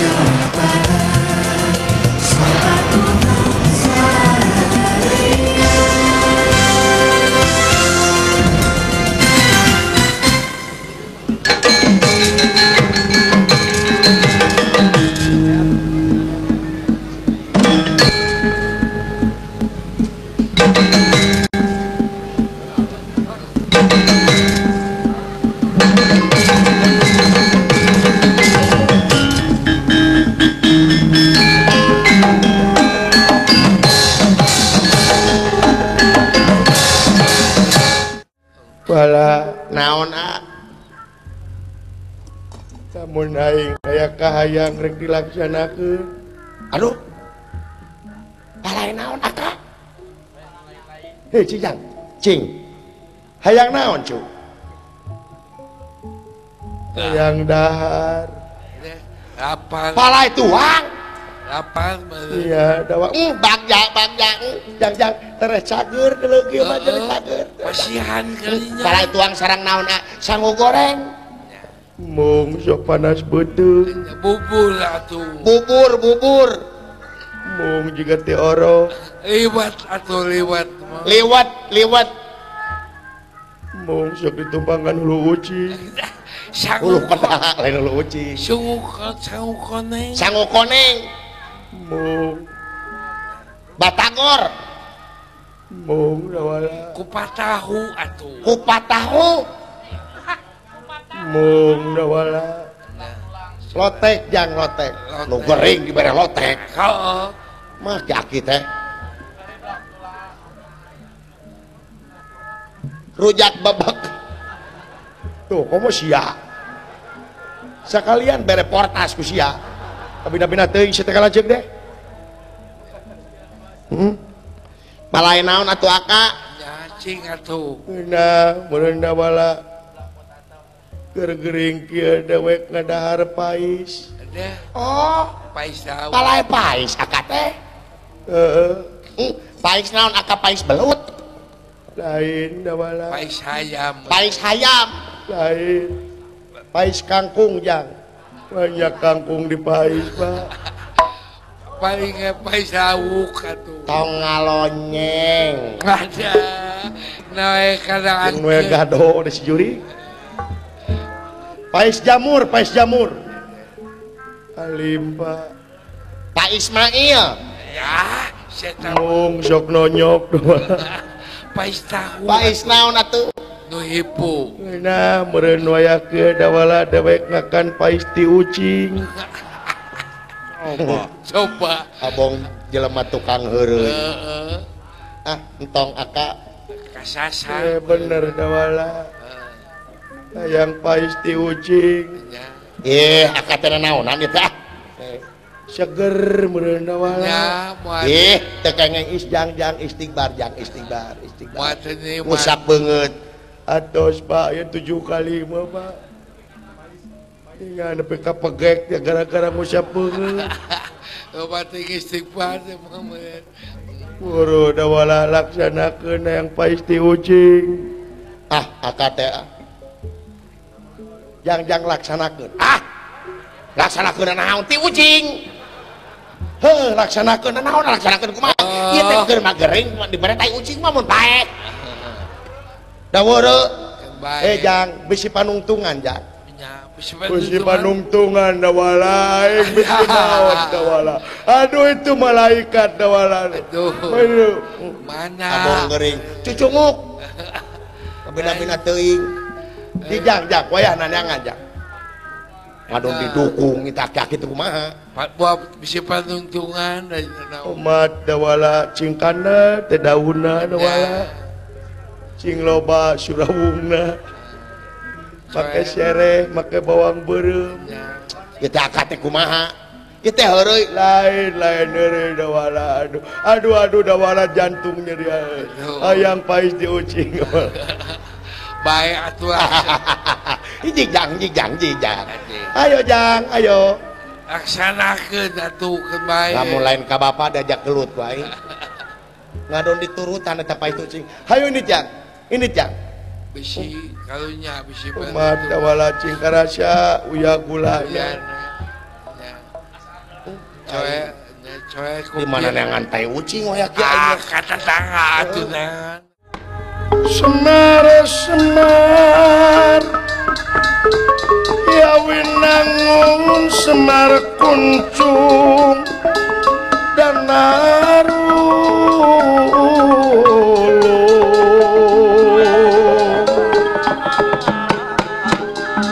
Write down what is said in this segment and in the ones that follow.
Jawa Barat, suaraku suara ria. Bala naon a lamun aing aya kahayang rek dilaksanakeun. Aduh, palai naon aka? Hei Cijang, cing hayang naon cu? Hayang dahar. Lapar. Palai tuang. Lapar. Iya, dawa. Bagja, bagja, jang jang terus cager deuleu kieu mah jadi cager. Pasihan kalinya. Palai tuang sarang naon a? Sangu goreng. Mung sok panas beuteung. Bubur atuh. Bubur, bubur. Mung jiga ti oro. Liwat atuh liwat. Liwat, liwat. Mung sok ditumpangan hulu ucing. Hulu petak lain hulu ucing. Sangu koneng. Sangu koneng. Mung batagor. Mung dawala. Kupat tahu atuh. Kupat tahu. Mung dawala. Lotek jang lotek. Nu gering dibere lotek. Heeh. Mah jaki teh. Rujak bebek. Tuh komo sia. Sekalian bere portas ku sia. Kabina-bina teuing sia teh kalajeug deh. Palai naon atuh aka? Cacing atuh. Nah, meureun dawala. Keur gering kieu dewek ngadahar pais. Oh, pais daun. Palai pais aka teh. Heeh. Pais naon aka pais belut? Lain dawala. Pais hayam. Pais hayam. Lain. Pais kangkung jang. Banyak kangkung di pais, Pak. Paling pais lawuk atuh. Tong ngalonyeng. Ada. Nae kadang we gado di si juri. Pais jamur, pais jamur. Alim, Pak. Pak Ismail. Ya, setan. Mung sok nonyok doa. Pais tahu. Pais naon atuh? Nu hipu. Nah, meureun waya kieu dawala dewek ngakan pais ti ucing. Coba. Coba. Abong jelema tukang heureuy. Heeh. Ah, entong aka kasasar. Bener dawala. Hayang pais ti ucing. Eh, aka teh naonan ieu teh. Seger meureun dawala. Eh, teu kengeng isjang-jang istighbar jang istighbar, istighbar. Ngusap beungeut. Atos Pak, ya 7 kali mah Pak. Tinggal nepi ka pegek ya gara-gara ngusap beungeut. Loba teh istighbar teh mah meureun. Buru dawala laksanakeun hayang pais ti ucing. Ah, aka teh. Jang-jang laksanakeun. Ah. Laksanakeun naon ti ucing? Heuh, laksanakeun naon laksanakeun kumaha? Ieu teh keur mah gering dibere tai ucing mah mun paek. Da weureu. Eh jang, bisi panungtungan jang. Bisi panungtungan dawala, aing bisi naon dawala. Aduh itu malaikat dawala. Aduh. Mana? Abong gering, cucunguk. Kabina-bina teuing. Dijang jang, wayah nanyangan jang. Ngadon didukung kita aki kitu kumaha? Buat bisi panungtungan umat dawala cingkana teh daunna dawala. Cing loba surawungna. Make sereh, make bawang beureum. Kita akad teh kumaha? Kita heureuy lain lain heureuy dawala. Aduh, aduh aduh dawala jantung nyeri. Hayang pais di ucing. Baik atuh. Jijang jijang jijang. Ayo jang, ayo. Laksanakeun atuh keun bae. Lamun lain ka bapa diajak gelut wae. Ngadon diturutan eta pais ucing. Hayu ini jang, ini jang. Bisi kalunya bisi umat dawala cing karasa uya gula. Di mana neangan tai ucing hoyak ge aing kata tangga atuh neangan. Semar semar ya winangun semar kuncung dan narulung.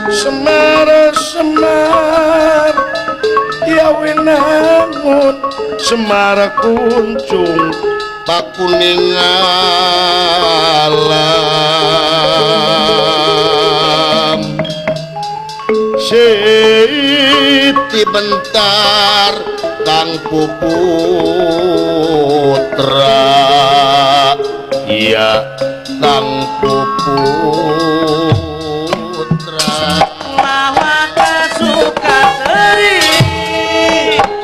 Semar semar ya winangun semar kuncung pakuning alam. Siti bentar Kang Putra, iya Kang Putra. Mawaka suka seri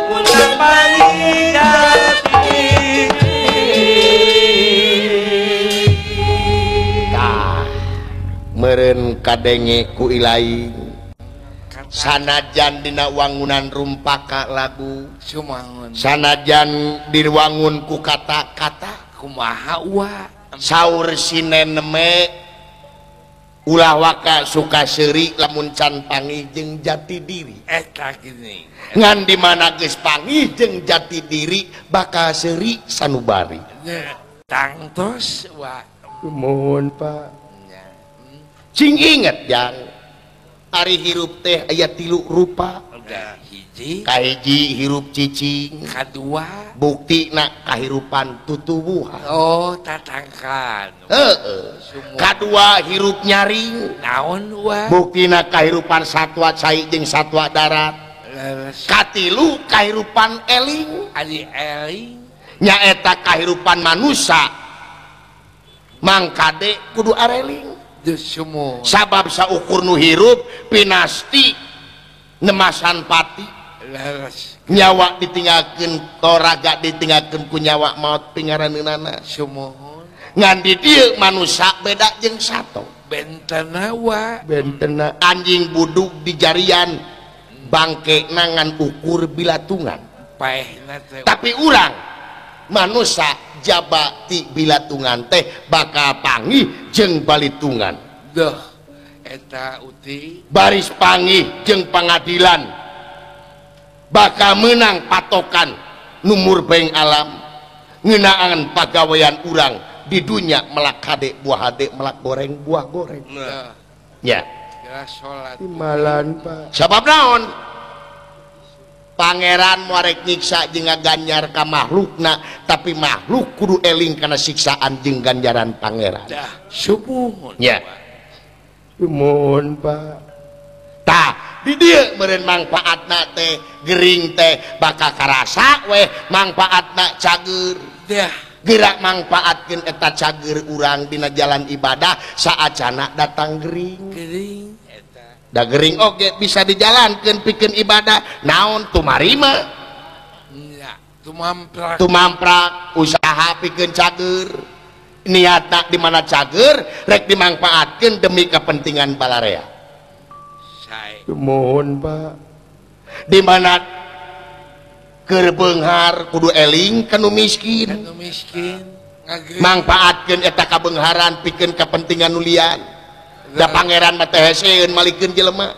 pulang pagi. Tah meureun kadenge ku ilaing. Sanajan dina wangunan rumpaka lagu sumangun, sanajan diwangun ku kata-kata kumaha wa saur sineneme ulah waka suka seuri lamun can panggih jeung jati diri eta gini ngan di mana geus panggih jeung jati diri bakal seuri sanubari tangtos wa mohon Pak cing inget jang ari hirup teh aya tilu rupa. Hiji kahiji hirup cicing, kadua buktina kahirupan tutuwuhan. Oh tatangkan. Heeh. Kadua hirup nyaring naon wa buktina kahirupan satwa cai jeung satwa darat. Katilu kahirupan eling ari eling nyaeta kahirupan manusa mangkade kudu areling. Sabab saukur nu hirup pinasti nemasan pati nyawa ditinggalkeun toraga ditinggalkeun ku nyawa maot pingaraneunana ngan di dieu manusa beda jeung sato bentena wa bentena anjing budug di jarian bangke ngan ukur bilatungan paehna teh tapi urang manusa jaba ti bilatungan teh bakal panggih jeung balitungan. Duh eta uti baris panggih jeung pangadilan bakal menang patokan numur beng alam ngeunaan pagawean urang di dunya melak hade buah hade melak goreng buah goreng. Nah ya salat malan Pak sabab naon pangeran muarek nyiksa jeung ngaganjar ka makhlukna tapi makhluk kudu eling kana siksaan jeung ganjaran pangeran. Dah subuhun nya sumuhun Pak. Tah di dieu meureun mangpaatna teh gering teh bakal karasa weh mangpaatna cager. Dah gerak mangpaatkeun eta cager urang dina jalan ibadah saacana datang gering. Gering da gering oge bisa dijalankan pikeun ibadah naon tumarima nya tumamprak tumamprak usaha pikeun cager niatna di mana cager rek dimangpaatkeun demi kepentingan balarea. Sae mohon Pak di mana keur beunghar kudu eling ka nu miskin ka nu miskin mangpaatkeun eta kabeungharan pikeun kepentingan nu lian. Da pangeran mah teh heseun malikeun jelema.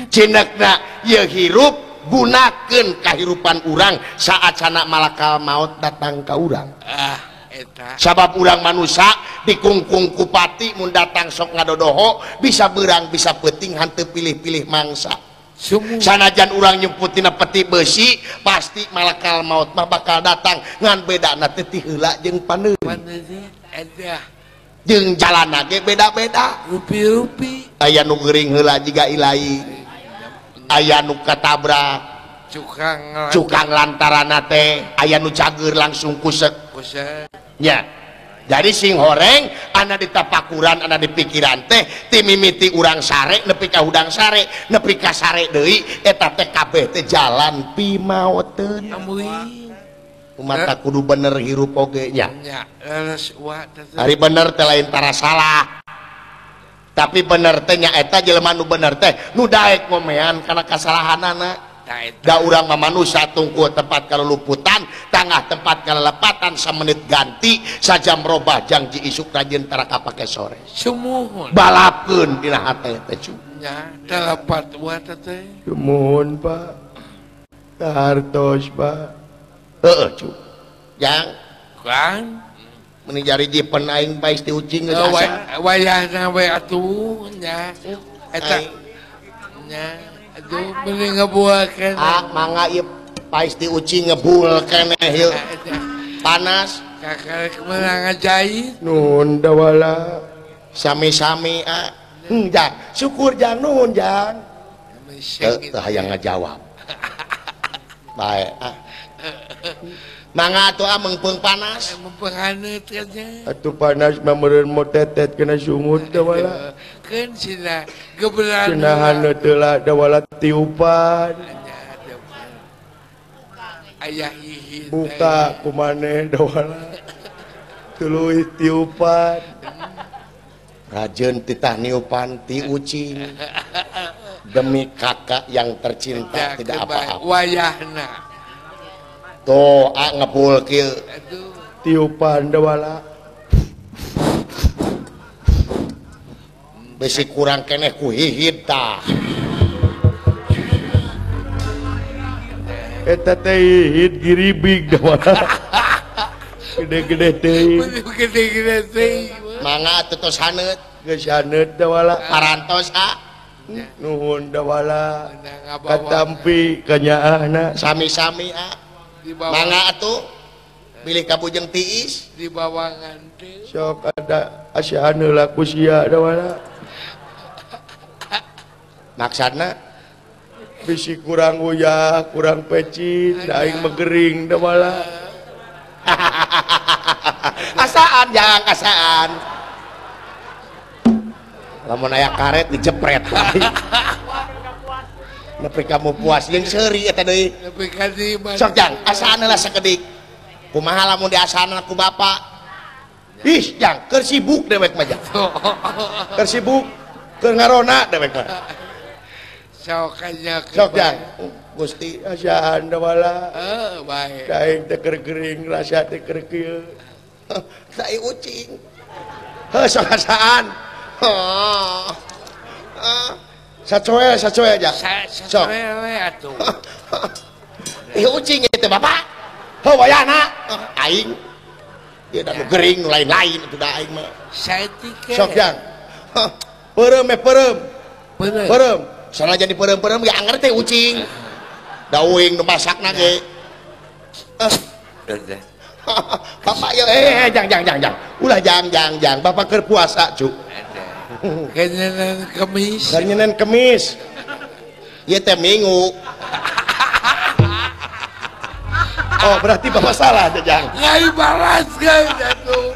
Cinekna ieu hirup gunakeun kahirupan urang saacana malakal maot datang ka urang. Ah eta. Sabab urang manusa dikungkung ku pati mun datang sok ngadodoho bisa beurang bisa peuting hanteu pilih-pilih mangsa. Sanajan urang nyumput tina peti besi pasti malakal maot mah bakal datang ngan bedana teh ti heula jeung paneuri. Eta. Jeung jalana ge beda-beda rupi-rupi aya nu geuring heula jiga ilai aya nu katabrak cukang lantarana teh aya nu cager langsung kusek nya. Jadi sing horeng ana ditapakuran ana dipikiran teh ti mimiti urang sare nepi ka hudang sare nepi ka sare deui eta teh kabeh teh jalan pimaoteun. Mata kudu bener hirup oge nya. Ari bener teh lain tara salah. Tapi bener teh nyaeta jelema nu bener teh nu daek ngomean kana kasalahanana. Da urang mah manusia tungku tempat kaluluputan, tangah tempat kalelepatan, samenit ganti, sajam robah jangji isuk rajin tara kapake sore. Sumuhun. Balapkeun dina hate teh cu. Nya, telepat wa teh. Sumuhun, Pak. Hartos, Pak. Heeh, cu. Jang. Kan meni jari jipen aing bae ti ucing geus asa. Wayahna we atuh nya. Eta nya aduh meni ngebual keneh. Ah, mangga ieu paes ti ucing ngebul keneh ieu. Panas. Kakarek meunang ngajait. Nuhun dawala. Sami-sami ah. Jang, syukur jang nuhun jang. Teu hayang ngajawab. Bae ah. Mangga atuh ah meungpeung panas. Meungpeung haneut nya. Atuh panas mah meureun motetet kena sungut dawala. Keun sina geberan. Cenah haneut heula dawala tiupan. Ayah hihit. Buka ku maneh dawala. Tuluy tiupan. Rajeun titah niupan ti ucing. Demi kakak yang tercinta tidak apa-apa. Wayahna. Tuh, ah ngebul kieu. Tiupan dawala. Besi kurang keneh ku hihit tah. Eta teh hihit giribig dawala. Gede-gede teh. Gede-gede teh. Mangga atuh tos haneut. Geus haneut dawala. Parantos ah. Nuhun dawala. Katampi kanyaahna sami-sami ah. Mangga atuh bilih kabujeng tiis di bawangan teh sok ada asian heula ku sia dawala. Maksudna bisi kurang uyah kurang pecin aing mah gering dawala. Asaan jang asaan lamun aya karet dijepret. Nepi kamu puas jeung seuri eta deui. Nepi ka di sok jang asaan heula sakedik. Kumaha lamun diasaan ku bapak? Ih, jang keur sibuk dewek mah jang. Keur sibuk keur ngarona dewek mah. Sok nya sok jang. Gusti asaan dawala. Heuh, bae. Aing teh keur gering rasa teh keur kieu. Tai ucing. Heuh sok asaan. Heuh. Sacoe, sacoe aja. Sacoe we atuh. Ih ucing ieu teh bapak. Heuh wayahna aing. Ieu da nu gering nu lain-lain atuh da aing mah. Saeutik. Sok jang. Peureum we peureum. Peureum. Sanajan dipeureum-peureum ge anger teh ucing. Da uing nu masakna ge. Bapak ieu jang jang jang jang. Ulah jang jang jang. Bapak keur puasa cu. Kenyenan kemis. Kenyenan kemis. Ieu teh minggu. Oh, berarti bapak salah jang. Ngai balas kan atuh.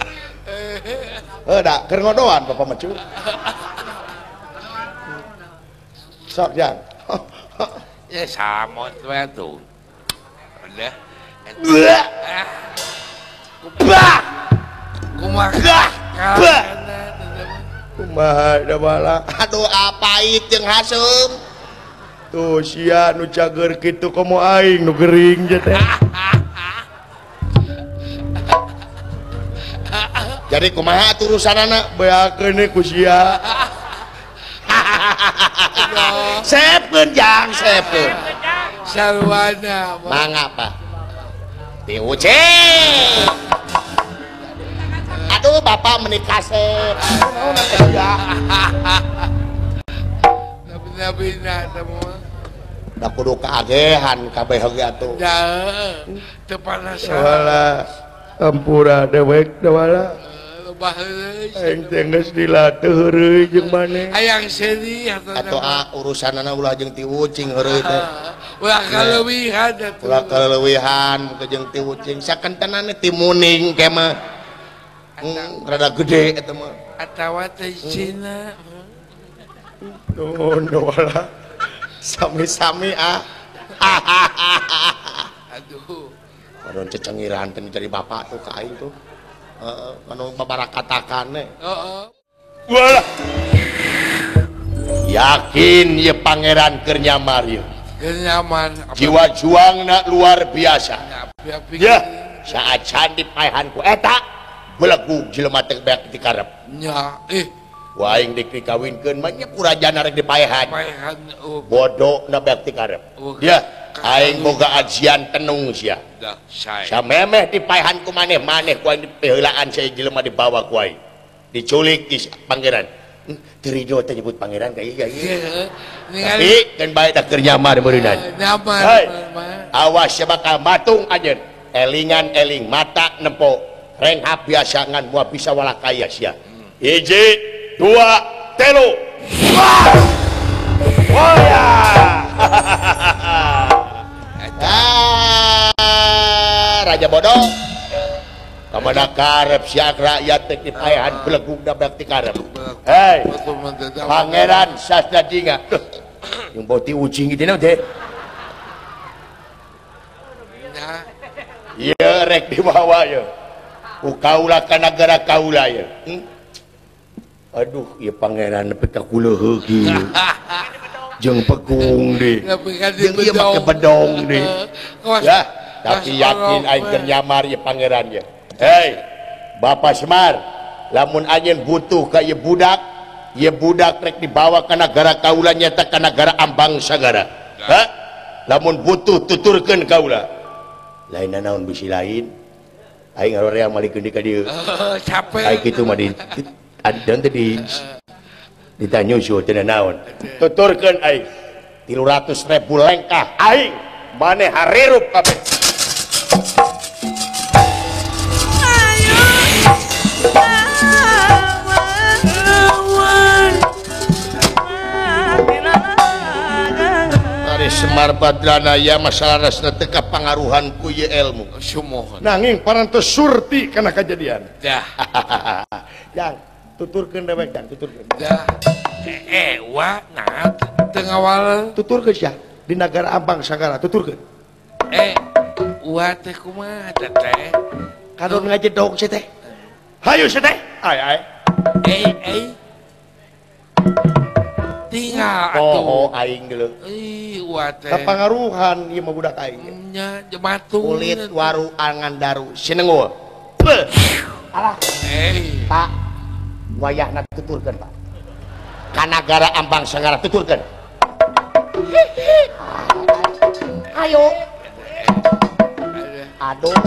Heuh da keur ngodoan bapak mah cu. Sok jang. Ya samot we atuh. Udah. Bah. Kumaha? Bah. Kumaha dawala. Aduh apait jeung haseum. Tuh sia nu cager kitu komo aing nu gering je teh. Jadi kumaha atuh urusanana beakeun ku sia. Sepkeun jang sepkeun. Sarwana. Mangga Pak. Ti ucing. Aduh bapak menikah kasep. Da kudu kaagehan kabeh oge atuh. Teu panas. Wala ampura dewek dawala. Loba heureuy. Aing teh geus dilateuh heureuy jeung maneh. Hayang seuri atuh ah urusanana ulah jeung ti ucing heureuy teh. Ulah kaleuwihan atuh. Ulah kaleuwihan muka jeung ti ucing sakentenane ti muning ke mah. Rada gede eta mah. Atawa teh Cina. Nuhun wala. Sami-sami ah. Aduh. Padahal cecengiran teh jadi bapak tuh ka aing tuh. Heeh, anu babarakatakan we. Heeh. Walah. Yakin ye pangeran keur nyamar ye. Nyaman. Jiwa juangna luar biasa. Ya, saat candi paehan ku eta belegug jelema teh beak ti karep. Nya, Ku aing dek dikawinkeun mah nya ku rajana rek dipaehan. Bodoh na beak ti karep. Ya, aing boga ajian tenung sia. Samemeh dipaehan ku maneh-maneh ku aing dipeheulaan saya jelema dibawa ku aing. Diculik di pangeran. Teu rido teh nyebut pangeran ka ieu. Tapi keun bae da keur nyamar meureunan. Nyamar. Awas sia bakal matung anjeun. Elingan eling mata nempo. Renghap biasa ngan moal bisa walakaya sia. Hiji, dua, telu. Wah! Wah! Raja bodoh. Kamana karep sia rakyat teh dipaehan belegugna beak ti karep. Hei, Pangeran Sastra Jingga. Yang boti ucing gitu naon teh? Ieu rek dibawa ye. Ku kaula ka nagara kaula ye. Aduh, ieu pangeran nepi ka kuleuheuk ieu. Jeung pegung deui. Jeung ieu make bedong deui. Ya, tapi yakin aing keur nyamar ieu pangeran ye. Hei, Bapak Semar, lamun anjeun butuh ka ieu budak rek dibawa ka nagara kaula nyata ka nagara Ambang Sagara. Ha? Lamun butuh tuturkeun kaula. Lain naon bisi lain. Aing ngaroreang malikeun di ka dieu. Capek. Aing kitu mah di dan teh di ditanyusul teu naon. Tuturkeun aing. 300.000 lengkah aing maneh harirup kabeh. Semar Badranaya masalah rasna teu kapangaruhan ku ieu ilmu. Sumuhun. Nanging parantos surti kana kajadian. Dah. Jang, tuturkeun dewek jang, tuturkeun. Dah. Wa nah teu ngawal. Tuturkeun sia di nagara Ambang Sagara, tuturkeun. Wa teh kumaha teh? Kadon ngajedog sia teh. Hayu sia teh. Ai ai. Tinggal atuh. Oh, aing geuleuh. Ih, wa teh. Kapangaruhan ieu mah budak aing. Nya jematu. Kulit waru angan daru sinengul. Alah. Pak, wayahna tuturkeun, Pak. Ka nagara Ambang Sagara tuturkeun. Ayo. Aduh.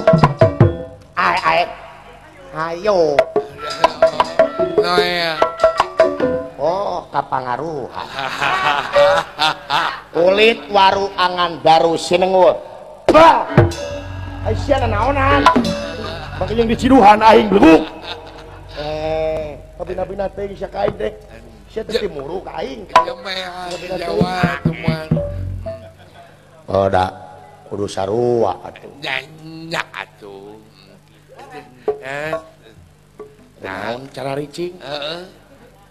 Ai ai. Ayo. Noya. Oh, kapangaruhan. Kulit waru angan daru sinengul. Bah. Aisyah naonan. Bagi yang diciduhan aing beleguk. Kabina-bina teh sia ka aing teh. Sia teh timuru ka aing. Jawa teman. Oh, da kudu sarua atuh. Nya atuh. Naon cara ricing? Heeh.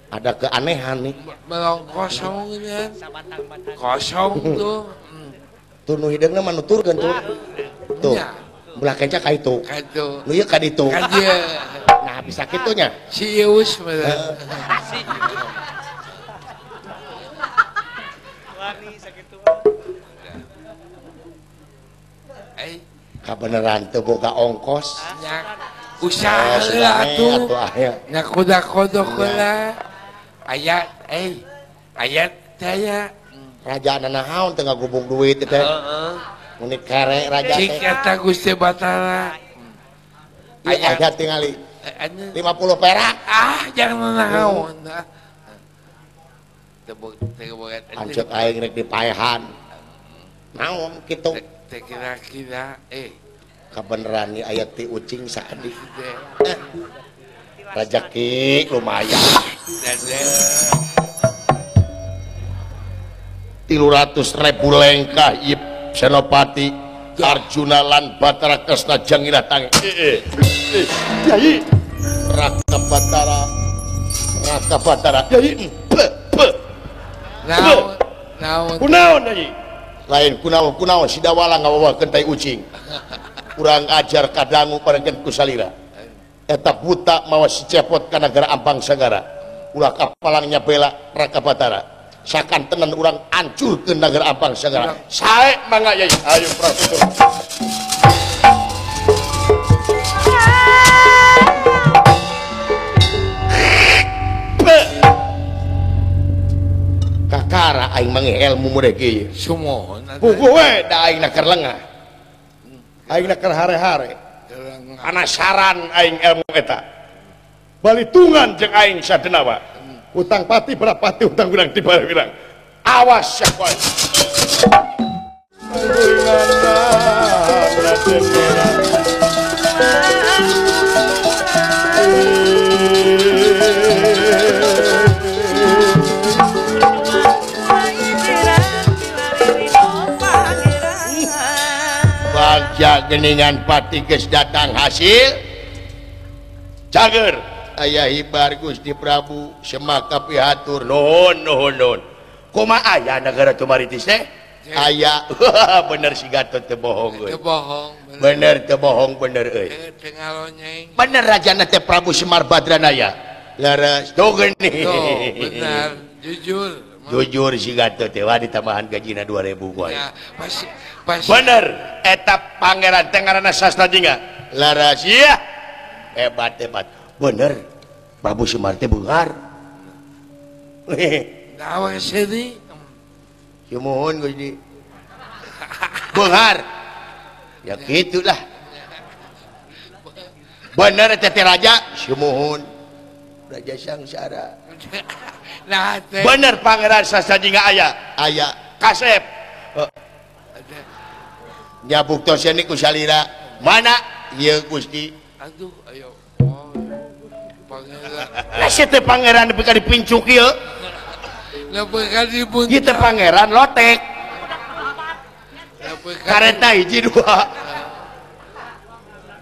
Ada keanehan nih. Melong kosong ini kan. Kosong tuh. Tuh nu hideungna mah nuturkeun tuh. Tuh. Belah kenca ka itu. Ka itu. Nu ieu ka ditu. Ka dieu. Nah, bisa kitu nya. Si Eus mah. Wani sakitu. Eh, kabeneran teu boga ongkos. Nya usaha heula atuh. Nya kuda-kodok heula. Ayat ayat daya. Raja naon teu ngagubung duit teh. Heeh. Mun kere raja teh. Cik eta Gusti Batara. Ayat tingali 50 perak. Ah, jangan naon. Anceuk aing rek dipaehan. Naon kitu? Teh kira-kira kabeneran ieu aya ti ucing sakedik. Rejeki lumayan. 300.000 lengkah ieu Senopati Arjuna lan Batara Kresna jangilah tangi. Yai Raka Batara, Raka Batara. Yai be naon naon kunaon yai? Lain kunaon kunaon si Dawala ngawawakeun tai ucing. Kurang ajar kadangu parengkeun ku salira. Eta buta mawa si cepot ka nagara Ambang Sagara. Ulah kapalangnya bela Raka Batara. Sakantenan urang hancurkeun nagara Ampang sagala. Sae mangga yai. Ayo Prabu. Kakara aing manggih ilmu murek ieu. Sumohon. Puguh we da aing na keur lengah. Aing na keur hare-hare. Penasaran aing ilmu eta. Balitungan jeung aing sadenawa. Utang pati berapati utang wirang tiba wirang. Awas ya koy. Bagja geningan pati geus datang hasil cager aya hibar Gusti Prabu semaka pihatur nuhun nuhun nuhun kumaha aya nagara Tumaritis teh aya bener si Gatot teu bohong euy bener teu bohong bener euy bener rajana teh Prabu Semar Badranaya leres tuh geuning bener jujur jujur si Gatot teh wah ditambahan gajina 2000 ku ya, bener eta pangeran teh ngaranna Sastra Jingga leres iya hebat hebat bener Prabu Semar teh beunghar naon sedih sumuhun Gusti beunghar ya gitulah bener eta teh raja sumuhun raja sangsara nah, bener pangeran Sastra Jingga aya aya kasep nya buktos ku salira mana ieu Gusti aduh ayo pangeran lah sia teh pangeran nepi ka dipincuk ieu nepi ka dibunta ieu teh pangeran lotek kareta hiji dua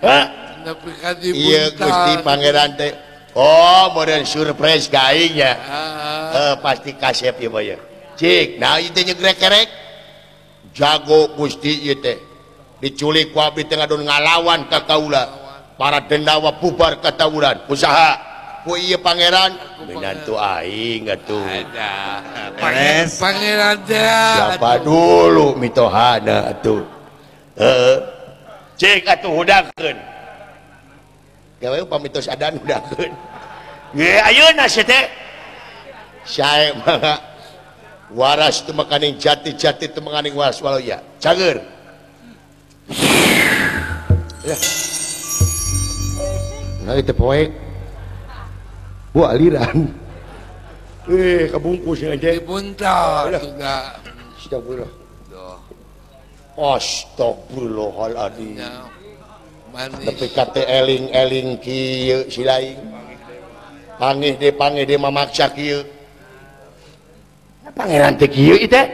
hah nepi ka dibunta ieu Gusti pangeran teh oh modern surprise ka aing nya pasti kasep ieu mah ye cik nah ieu teh nyegrek-kerek jago Gusti ieu teh diculik ku abdi teh ngadon ngalawan ka kaula para dendawa bubar katawuran usaha ku ieu pangeran minantu aing atuh pangeran teh siapa dulu mitohana atuh heeh cik atuh hudangkeun gawe upami tos adan hudangkeun ye ayeuna sia teh sae mah waras teu makaning jati-jati teu makaning waras waloya cager ya nah itu poek bu aliran kabungkus aja dibuntal sudah astagfirullah astagfirullahaladzim nepi ka teh eling-eling kieu si laing pangih deui mamaksa kieu pangeran teh kieu ieu teh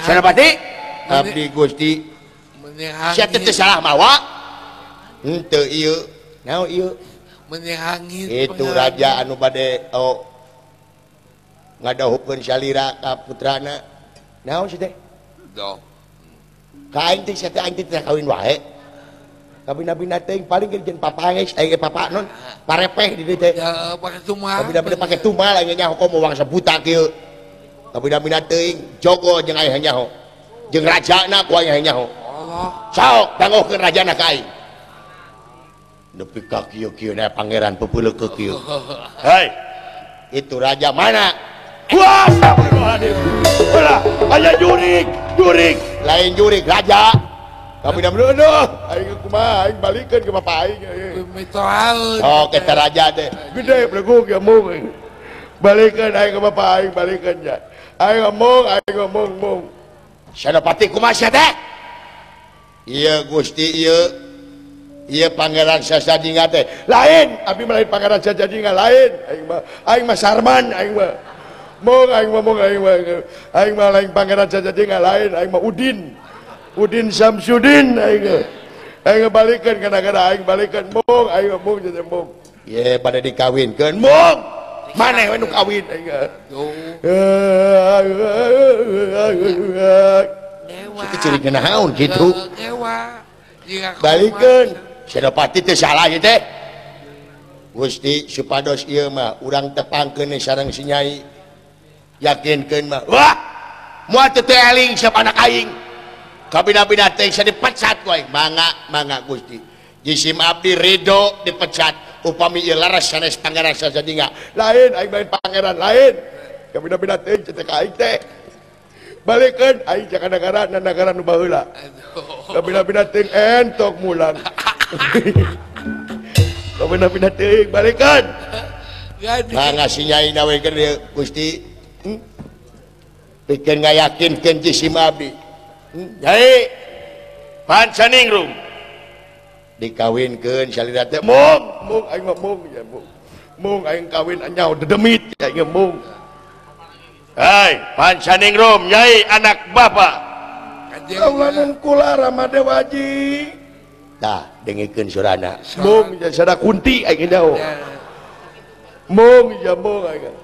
Senopati abdi Gusti sia teh salah mawa henteu ieu naon ieu itu raja anu bade oh ngadahukeun salira ka putrana naon sih teh doh ka aing teh sia teh aing teh kawin wae kabina-bina teh paling ge jeung papanges aing ge papa non parepeh di dieu teh ya pake tumal kabina-bina pake tumal aing nyaho komo wangsa buta kieu kabina-bina teuing jogo jeung aing nyaho jeung rajana ku aing nyaho Allah sok dangohkeun rajana ka aing nepi ka kieu-kieu na pangeran peupeuleukeuk kieu hei itu raja mana wah astagfirullahaladzim ulah aya jurig jurig lain jurig raja tapi dah aduh aing kumaha aing balikeun ke bapak aing sok eta raja teh gede belegug ya mung balikeun aing ke bapak aing balikeun ja aing ngomong mung Senopati kumaha sia teh ieu Gusti ieu ieu pangeran Sastra Jingga teh lain abdi mah lain pangeran Sastra Jingga lain aing mah Sarman aing mah mung aing mah mung aing mah lain pangeran Sastra Jingga lain aing mah Udin Udin Samsudin aing aing balikeun kana-kana aing balikeun mung aing mung jadi mung ye pada dikawinkeun mung maneh we nu kawin aing kitu ciri naon kitu balikeun Senopati teh salah ieu teh Gusti supados ieu mah urang tepangkeun sareng si Nyai Yakinkeun mah. Wah, moal teu eling siapa anak aing. Kabina-bina teh bisa dipecat ku aing. Mangga, mangga Gusti. Jisim abdi ridho dipecat upami ieu laras sanes Pangeran Sastra Jingga. Lain aing lain pangeran lain. Kabina-bina teh cetek aing teh. Balikeun aing ka negara na negara nu baheula. Kabina-bina teh entok mulang. Kabina-bina teh balikeun. Mangga si nyai nawe gede Gusti. Pikeun ngayakinkeun jisim abdi. Nyai Pancaningrum dikawinkeun salira teh mung mung aing mah mung ya mung. Mung aing kawin nyaho dedemit aing mung. Hai Pancaningrum nyai anak bapak. Kaula nun kula Rama Dewaji. Tah dengekeun surana. Mung ya sada kunti aing nyaho. Mung ya mung aing.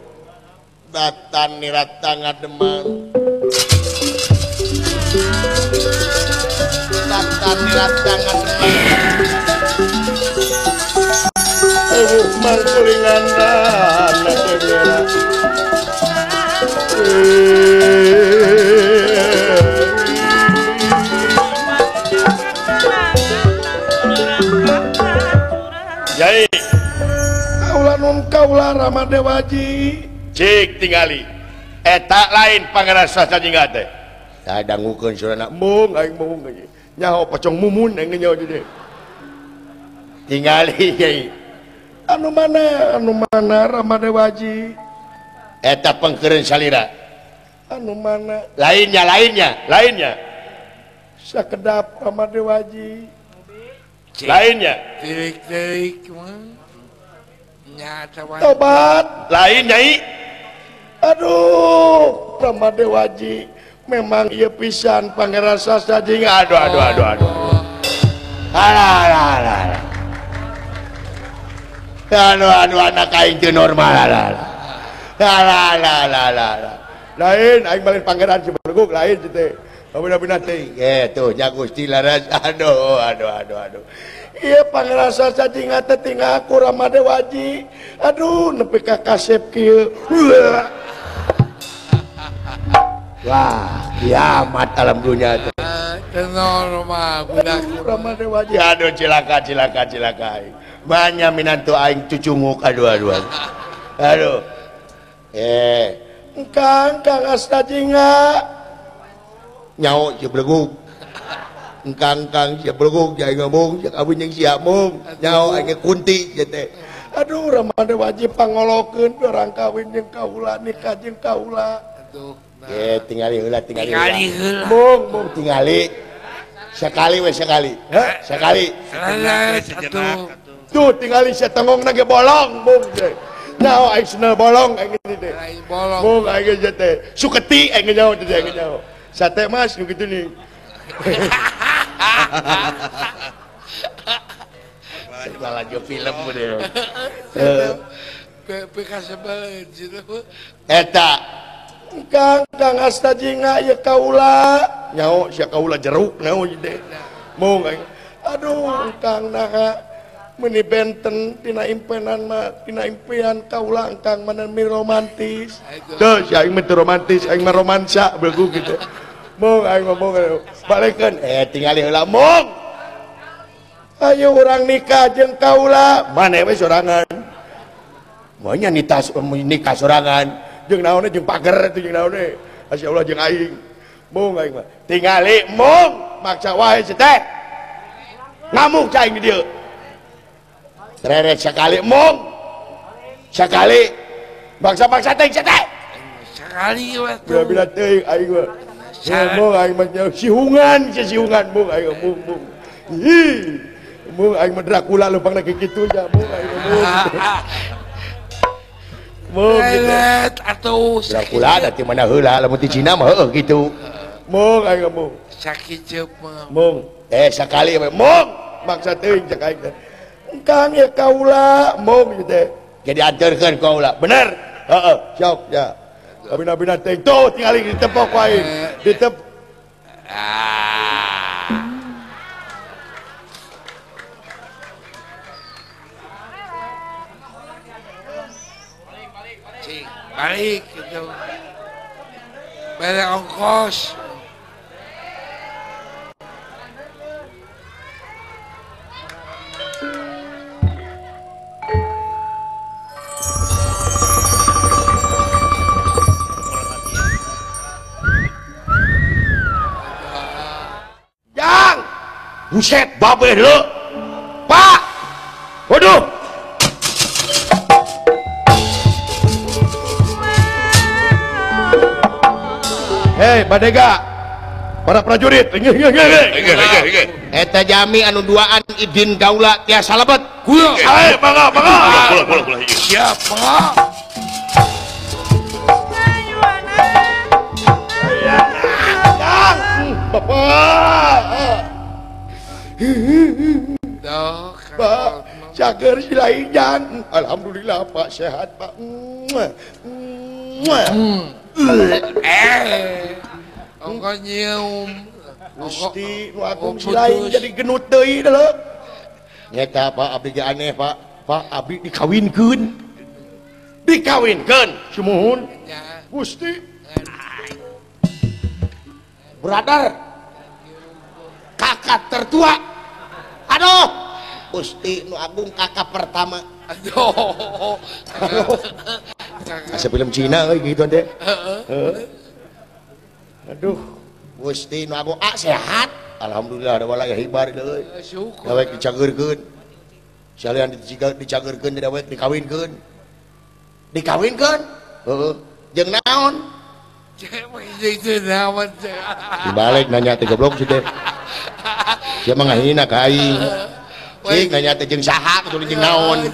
Datan nirata ngademang. Datan nirata ngademang. Ewuh mangkulingan anak merah. Yai kaula nun kaula Rama Dewaji. Cik tingali eta lain Pangeran Sastra Jingga teh. Tah dangukeun surana mung aing mung nyaho pocong mumun aing nyaho jadi. Tingali yai. Anu mana Rama Dewaji? Eta pengkeureun salira. Anu mana? Lainnya lainnya lainnya. Sakedap Rama Dewaji. Lainnya. Tirik-tirik mah. Tobat lain nyai. Aduh, Rama Dewaji memang ieu pisan Pangeran Sastra Jingga. Aduh aduh aduh aduh. Alah alah alah. Aduh aduh anak aing teu normal alah. Alah alah alah alah. Lain aing balik pangeran si Berguk lain teh. Kabina-bina teh. Tuh nya Gusti laras. Aduh aduh aduh aduh. Ieu Pangeran Sastra Jingga teh tinggal aku Rama Dewaji. Aduh nepi ka kasep kieu. Wah, kiamat alam dunia teh. Teu normal budak Rama Dewaji. Aduh cilaka cilaka cilaka aing. Banyak minantu aing cucunguk aduh aduh. Aduh. Engkang Kang Sastra Jingga. Nyaho si Blegug. Engkang Kang si Blegug aing ngomong cek abun jeung sia mung. Nyaho aing kunti sia teh. Aduh Rama Dewaji pangolokeun orang kawin jeung kaula nikah jeung kaula. Aduh. Tingali heula tingali heula. Mung mung tingali. Sekali we sekali. Heh, sekali. Tuh tingali sia tonggongna ge bolong mung teh. Nyaho aing senel bolong aing teh. Mung aing ge teh. Suketi aing nyaho teh aing nyaho. Sate Mas nu kitu nih. Lalajo film deh. PK gitu. Eta Kang Kang Sastra Jingga ieu kaula. Nyaho sia kaula jeruk nyaho teh. Mung aing. Aduh Kang naha meuni benten tina impenan mah tina impian kaula engkang mana mi romantis. Tuh si aing mah teu romantis, aing mah romansa beugu kitu. Mung aing ngomong balikeun tingali heula mung. Ayo urang nikah jeung kaula, maneh we sorangan. Moal nya nikah sorangan. Jeung naonnya jeung pager itu jeung naonnya. Masya Allah jeung aing. Mung aing mah. Tingali mung maksa wae si teh. Ngamuk cai di dieu. Reret sekali mung. Sekali bangsa-bangsa teh si teh. Sekali we. Bila-bila teuing aing mah. Mung aing mah sihungan, sihungan mung aing mung mung. Ih. Mung aing mah Dracula leumpangna kitu nya mung aing mung. Mung gitu. Atau Dracula da ti mana heula lamun ti Cina mah heueuh kitu. Mung aing mung. Sakit mah. Mung. Sekali we mung maksa teuing cek aing teh. Engkang ya kaula mung teh. Jadi anterkeun kaula. Bener. Heeh, siap ya. Abina-bina teuing tuh tingali ditepok aing. Ditep. Balik gitu. Bere ongkos. Jang. Buset babeh lu. Pak. Waduh. Hei, Badega. Para prajurit. Eta jami anu duaan idin gaula tiasa lebet. Kula. Ayo, mangga, mangga. Kula, kula, kula. Siap, mangga. Bapak. Pak, cager si lain jang. Alhamdulillah Pak sehat Pak. Ongko nyium. Gusti nu agung si lain jadi genut deui dah lho. Nyeta Pak abdi ge aneh Pak. Pak abdi dikawinkeun. Dikawinkeun sumuhun. Gusti. Brother. Kakak tertua. Aduh. Gusti nu agung kakak pertama. Aduh. Asa film Cina euy gitu teh. Aduh, Gusti nu agung sehat. Alhamdulillah da wala hibar deui. Dawek dicageurkeun. Salian dicageurkeun dawek dikawinkeun. Dikawinkeun? Heeh. Jeung naon? Dibalik nanya teh goblok sih teh. Sia mah ngahina ka aing. Cing nanya teh jeung saha kudu jeung naon.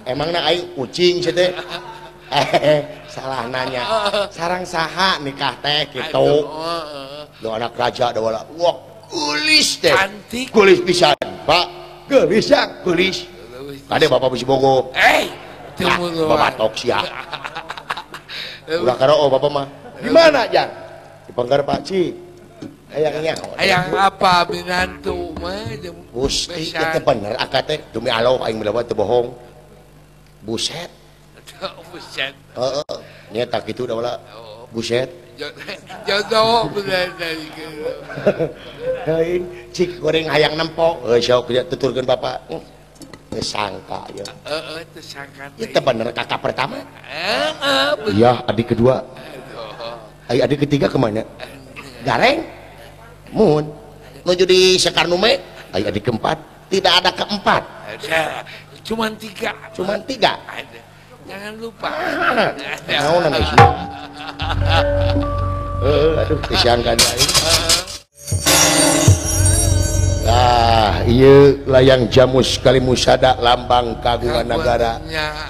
Emangna aing ucing sia teh. Salah nanya. Sarang saha nikah teh kitu. Lu anak raja da wala. Wah, geulis teh. Cantik. Geulis pisan, Pak. Geulis ya, geulis. Kade bapak bisi bogo. Eh, babatok sia. Ulah karoo bapak mah. Di mana, Jang? Di Pengker Pak Ci. Hayangnya. Hayang apa minantu mah jeung Gusti teh bener akad teh demi Allah aing mah teu bohong. Buset. Buset. Heeh, nyeta kitu da wala. Buset. Jodoh bener dari kitu. Heuing cik goreng hayang nempo. Heuh sok tuturkeun bapak. Teu sangka ya. Heeh, teu sangka teh. Itu bener kakak pertama. Heeh. Iya, adik kedua. Ai adik ketiga kemana? Gareng? Mun. Nuju di Sekarnume? Ai adik keempat? Tidak ada keempat. Ada. Cuman tiga. Cuman tiga. Ada. Jangan lupa. Naonan ai. Aduh, kesian kan aing. Ah, ieu layang jamus kalimusada lambang kagungan nagara.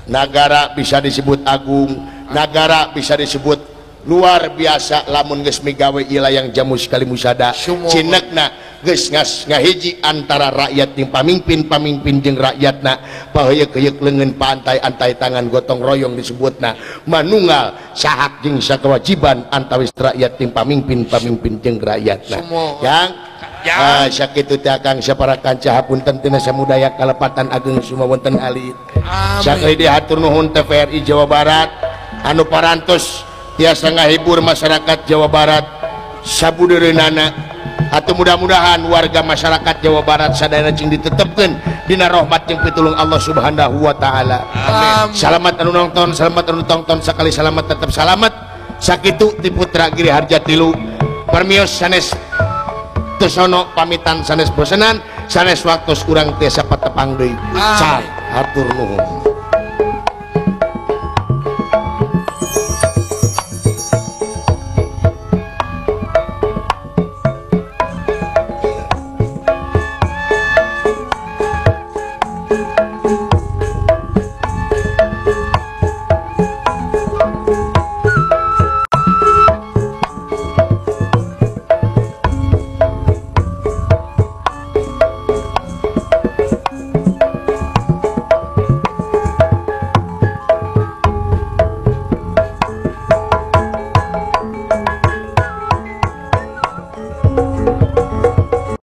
Nagara bisa disebut agung, nagara bisa disebut luar biasa lamun geus migawe ieu layang jamus kalimusada. Cinekna geus ngahiji antara rakyat jeung pamimpin, pamimpin jeung rakyatna. Paheuyeuk-heuyeuk leungeun paantai-antai tangan gotong royong disebutna manunggal sahak jeung sakewajiban antawis rakyat jeung pamimpin, pamimpin jeung rakyatna. Yang sakitu teh Akang sapara kanca hapunten tina samudaya kalepatan ageng suma wonten alit. Sakali deui hatur nuhun TVRI Jawa Barat anu parantos tiasa ngahibur masyarakat Jawa Barat sabudeureunana. Atuh mudah-mudahan warga masyarakat Jawa Barat sadayana cing ditetepkeun dina rahmat jeung pitulung Allah Subhanahu wa taala. Amin. Salamat anu nonton, salamat anu tonton, sakali salamat tetep salamat. Sakitu ti Putra Giri Harja tilu permios sanes Tusono pamitan sanes bosenan sanes waktu kurang tiasa patepang deui. Sal hatur nuhun.